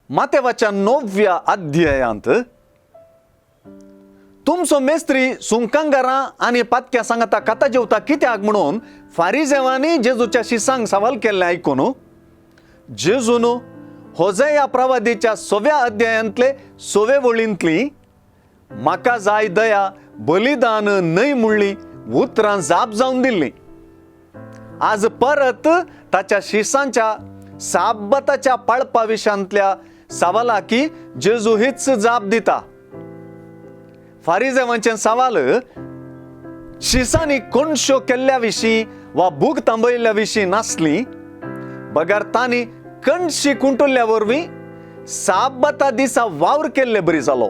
मातेवाच्या णवव्या अध्यायांत तुमचो मेस्त्री सुंकांगारां आनी पातक्या सांगता खाता जेवता कित्याक म्हणून फारिजेवांनी जेजूच्या शिसांक सवाल केल्लें आयकून जेजून होजया प्रवादीच्या सव्या अध्यायांतले सवे वळींतली म्हाका जाय दया बलिदान न्हय म्हणली उतरां जाप जावन दिल्ली. आज परत ताच्या शिसांच्या साब्बताच्या पाळपा विशांतल्या सवालाकी जेजू हीच जाप दिता. फारिजेवांचें सवाल शिसांनी कोणश्यो केल्ल्या विशीं वा भूक थांबयल्ल्या विशीं नासली, बगर तांणी कणशी कुंटुल्ल्या वरवीं साब्बता दिसा वावर केल्ले बरी जालो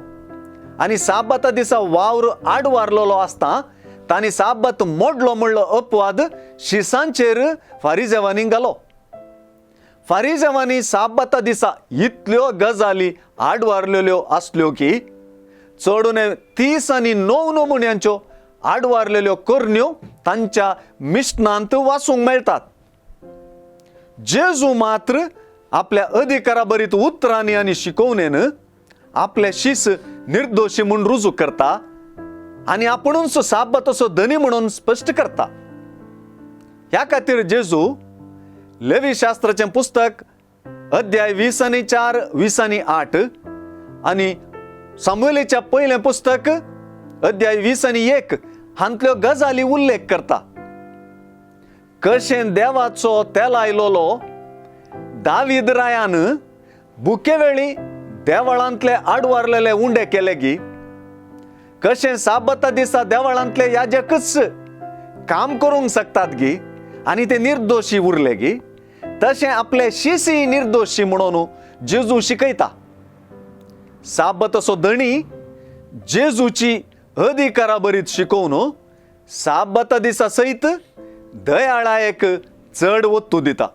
आनी साब्बता दिसा वावर आडवारलेलो आसता तांणी साब्बत मोडलो म्हणलो अपवाद शिसांचेर फारिजेवांनी घालो. फारिजेवांनी साब्बता दिसा इतल्यो गजाली आडवारलेल्यो आसल्यो की चडून 30 आनी 9 नमुन्यांच्यो आडवारलेल्यो करण्यो तांच्या मिशनांत वाचूंक मेळटात. जेजू मात्र आपल्या अधिकारा भरीत उतरांनी आनी शिकोवणेन आपले शीस निर्दोशी म्हूण रुजू करता आनी आपुणूच साब्बताचो धनी म्हणून स्पश्ट करता. ह्या खातीर जेजू लेवी शास्त्राचें पुस्तक अध्याय 20 आनी 4, 20 आनी 8 आनी सामुएलाच्या पयलें पुस्तक अध्याय 20 आनी 1 हांतल्यो गजाली उल्लेख करता. कशें देवाचो तेलायलोलो दावीद रायान भुके वेळी देवळांतले आडवारलेले उंडे केले गी, कशें साबता दिसा देवळांतले याजकच काम करूंक शकतात गी आनी ते निर्दोशी उरले गी, तशें आपले शिसी निर्दोशी म्हणून जेजू शिकयता. साबताचो धणी जेजूची अधिकारा भरीत शिकोवन साबता दिसा सयत दयाळायेक चड वत्तू दिता.